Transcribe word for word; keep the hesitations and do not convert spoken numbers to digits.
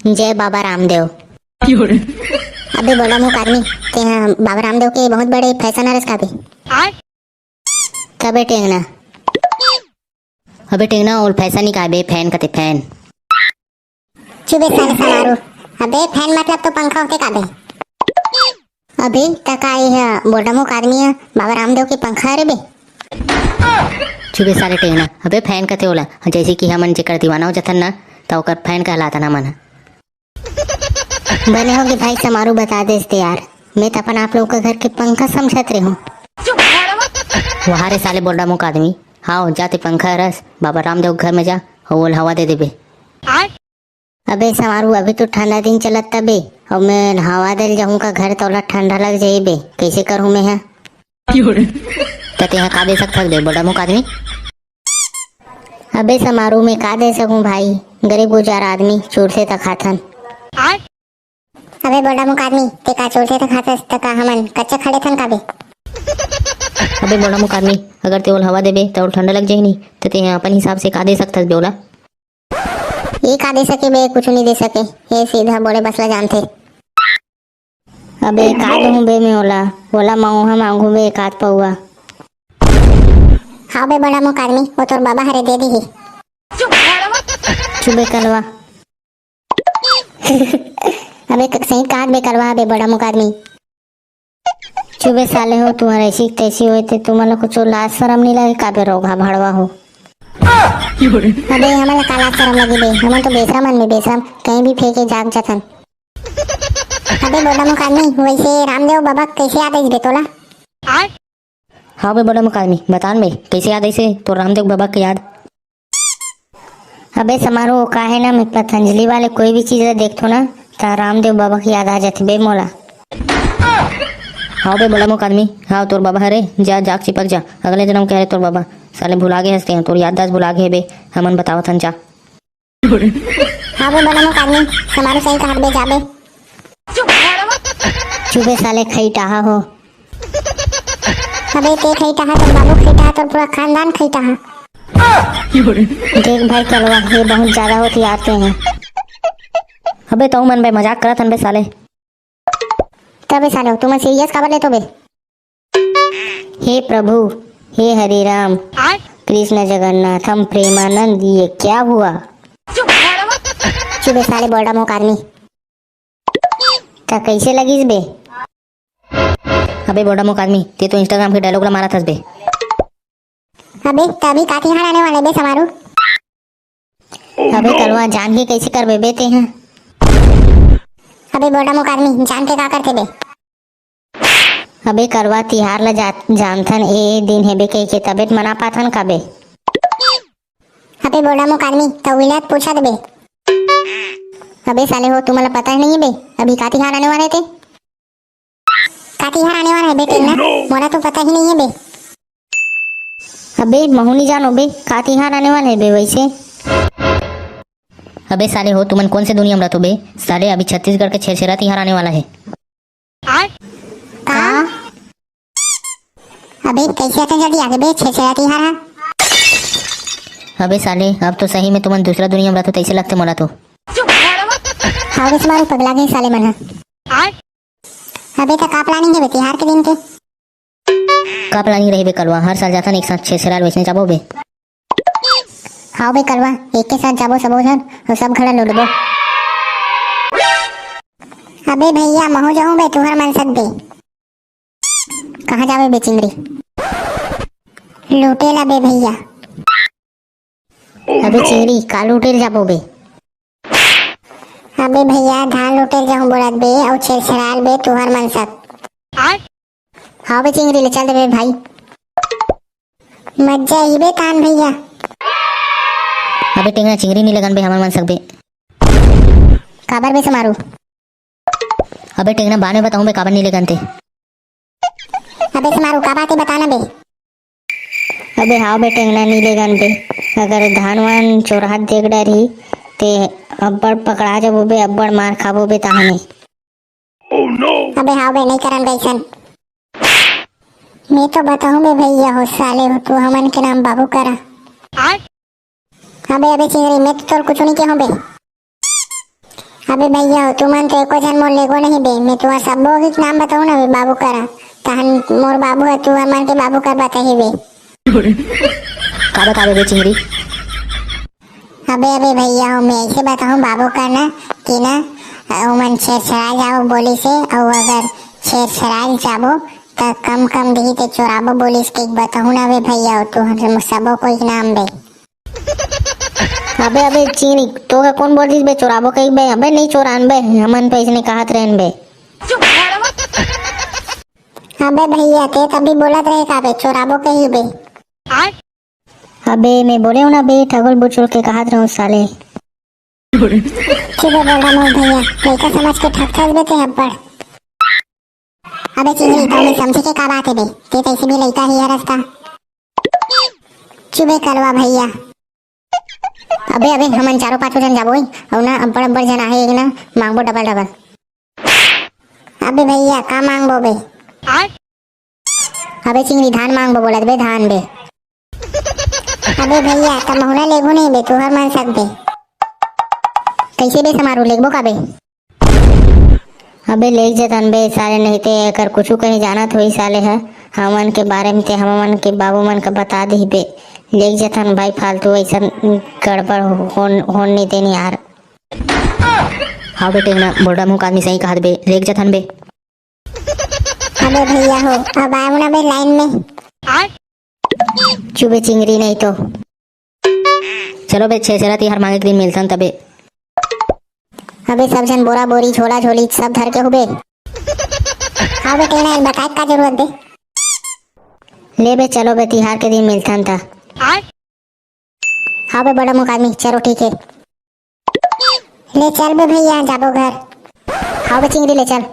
जय बाबा रामदेव। अबे बोड़ा मुख आदमी, तेहा बाबा रामदेव के बहुत बड़े फैन हरस का बे? तबे टेंगना। अबे टेंगना, ओला फैन नइ कहे बे, फैन कथे फैन। चुबे साले समारू। अबे फैन मतलब तो पंखा होथे का बे? अबे त का ये ह बोड़ा मुख आदमी ह, बाबा रामदेव के पंखा हरे बे? चुबे साले टेंगना। अबे फैन कथे ओला, जैसे कि हमन जेकर दीवाना हो जथन ना, त ओकर फैन कहलाथन हमन ह। बने हो कि भाई समारू बता देस ते यार, मैं त अपन आप लोग के घर के पंखा समझत रेहेंव। वाह रे साले बोड़ा मुख आदमी, हाव जा ते पंखा हरस, बाबा रामदेव के घर में जा, अउ ओला हवा दे देबे। अबे समारू, अभी तो ठंडा दिन चलत तबे, अउ मैं हवा देल जाहूं का घर, तोला ठंडा लग जाही बे, कैसे करहूं मैं ह? त तेहा का दे सकथस बे बोड़ा मुख आदमी? अबे समारू, मैं का दे सकूं भाई, गरीब गुजार आदमी, चूरथे त खाथन। अबे बोड़ा मुख आदमी, ते का चूरथे त खाथस, त का हमन कच्चा खड़े थन का बे? अबे बोड़ा मुख आदमी, अगर ते ओला हवा देबे त ओला ठंडा लग जाही नी, त तेहा अपन हिसाब से का दे सकथस बे ओला? ये का दे सके बे, कुछु नइ दे सके। ये सीधा बोड़े बस ला जानथे। अबे का दूं बे मैं ओला, ओला मउहा मांगू बे एक आध पउआ। हाव बे बोड़ा मुख आदमी, वो तोर बाबा हरे दे दीही। चुबे कलवा। अबे क-, सही काहत बे कलवा, बे बोड़ा मुख आदमी। चुबे साले हो, तुंहर ऐसी तैसी होय ते तुमन ला कुछो लाज शरम नइ लगे का बे, रोगहा भड़वा हो? अबे हमन ला का लाज शरम लगी बे, हमन तो बेशरम हन बे, बेशरम, कहीं भी फेंके जाग जथन। अबे बोड़ा मुख आदमी, वैसे रामदेव बाबा कैसे याद आइस बे तोला? हाव बे बोड़ा मुख आदमी, बता न बे, कैसे याद आइस हे तोर रामदेव बाबा के याद? अबे समारू, का हे ना, मैं पतंजलि वाले कोई भी चीज ला देखथों ना, त रामदेव बाबा के याद आ जाथे बे मोला। हाव बे बोड़ा मुख आदमी, हाव तोर बाबा हरे, जा जाग चिपक जा, अगले जनम के हरे तोर बाबा। साले भुला गे हस ते, तोर याददाश्त भुला गे हे बे, हमन बतावत हन जा। हाव बे बोड़ा मुख आदमी, समारू सही काहत बे, जा बे। चुबे साले खईटाहा हो। अबे ते खईटाहा, तोर बाबू खईटाहा, तोर पूरा खानदान खईटाहा। देख भाई कलवा, ये बहुत ज्यादा होत हे यार तेहा। अबे तउ मन बे मजाक करत हन बे साले। तबे साले, तुमन serious काबर लेथो बे? हे प्रभु, हे हरे राम, कृष्ण जगन्नाथम प्रेमानंद, ये क्या हुआ? चुबे साले बोड़ा मुख आदमी। त कैसे लगिस बे? अबे बोड़ा मुख आदमी, ते तो Instagram के dialogue ला मारत हस बे। अबे, त अभी का तिहार आने वाले बे समारू? अबे कलवा, जान के कैसे करबे बे तेहा? अबे बोड़ा मुख आदमी, जान के का करथे बे? अबे कलवा, तिहार ला जा-, जानथन, ए दिन हे बे कहिके तबे त मना पाथन का बे? अबे बोड़ा मुख आदमी, त उही ला पूछत बे। अबे साले हो, तुमन ला पता ही नइ हे बे, अभी का तिहार आने वाला हे ते? का तिहार आने वाला हे बे टेंगना? मोला तो पता ही नइ हे बे। अबे महू नइ जानों बे, का तिहार आने वाला हे बे वैसे? अबे साले हो, तुमन कौन से दुनिया में रथो बे? साले अभी छत्तीसगढ़ के छेरछेरा तिहार आने वाला हे। का? अबे कैसे अतन जल्दी आगे बे, छेरछेरा तिहार हा? अबे साले, अब तो सही में तुमन दूसरा दुनिया में रथो तैसे लगथे मोला तो। हाव बे समारू, पगला गे साले मन हा। अबे त का planning हे बे तिहार के दिन के? का planning रही बे कलवा, हर साल जाथन एक साथ छेरछेरा ल बेचने जाबो बे। हाव बे कलवा, एके साथ जाबो सबो झन, अउ सब घड़ा लुटबो। अबे भैया, महू जाहूं बे तुंहर मन संग बे। कहाँ जाबे बे चिंगरी? लूटे ला बे भैया। अबे चिंगरी, का लूटे ल जाबो बे? अबे भैया, धान लूटे ल जाहूं बोलत बे, अउ छेरछेराल बे तुंहर मन संग। हाव बे चिंगरी, ले चल देबे भाई। मजा आही बे तान भैया। अबे टेंगना, चिंगरी नइ लेगन बे हमर मन संग बे। काबर बे समारू? अबे टेंगना, बाद में बताहूं बे काबर नइ लेगन ते। अबे समारू, का बात हे बता ना बे। अबे हाव बे टेंगना, नइ लेगन बे। अगर धान वान चोरात देख डरही ते अब्बड़ पकड़ा जाबो बे, अब्बड़ मार खाबो बे ताहने। अबे हाव बे, नइ करन बे अइसन। मैं तो बताहूं बे भैया हो, साले हो तू हमन के नाम बाबू करा। अबे, अबे चिंगरी, मैं तो तोर कुछु नइ केहूं बे। अबे भैया हो, तुमन तो एको झन मोर लेगो नहीं बे। मैं तुम्हार सब्बो के नाम बताऊं ना बे, बाबू करा। तहन मोर बाबू है, तू हमन के बाबू कर बताही बे। का बताबे बे चिंगरी? अबे, अबे भैया हो, मैं ऐसे बताऊं बाबू का ना कि ना, ओमन छेरछेरा जाबो बोली से, अउ अगर छेरछेरा जाबो त कम कम दिही ते चोराबो बोलिस के बताहूं ना बे भैया हो, तू हम सबो कोई के नाम बे। अबे, अबे चिंगरी, तो का कौन बोल दिस बे चोराबो कही बे? अबे नहीं चोरान बे, हमन तो इसने कहत रहन बे। अबे भैया, ते तभी बोलत रहे का बे, चोराबो कही बे। अबे, मैं बोले हूं ना बे, ठगुल बुचुल के कहत रहूं साले। चुप बे बड़ा मुंह भैया, लइका समझ के ठगथस बे ते अब्बड़। अबे चिंगरी, तौले समझे के का बात है बे? ते तैसे भी लइका ही हरस का। चुप बे कलवा भैया। अबे, अबे, हमन चारों पांचों झन जाबो, अउ ना अब्बड़ अब्बड़ झन आहे ना, मांगबो डबल डबल। अबे भैया, का मांगबो बे? अबे चिंगरी, धान मांगबो बोलत बे, धान बे। अबे भैया, त महुना लेगू नहीं बे, तुहर मन सकबे। कैसे बे समारू, लेगबो का बे? अबे लेग जतन बे साले, नहीं ते एकर कुछु कहीं जानत होई साले ह। हमन के बारे में ते हमन के बाबू मन का बता दिही बे। लेग जतन भाई, फालतू ऐसन गड़बड़ होन, होन नहीं देनी यार। हाँ बे टेंगना, बोलडा मुंह का आदमी सही कहत बे, लेग जतन बे। अबे भैया हो, अब आए ना बे लाइन में। चुबे चिंगरी नहीं तो। चलो बे, छेरछेरा तिहार मांगे के दिन मिलथन तबे। अबे सब झन बोरा बोरी, झोला झोली सब धर के हुबे। हाँ बे टेंगना, बताए का जरूरत बे? ले बे, चलो बे, तिहार के दिन मिलथन त। हाँ बे बड़ा मुख आदमी, चलो ठीक है। ले चल बे भैया, जाबो घर। हाँ बे चिंगरी, ले चल।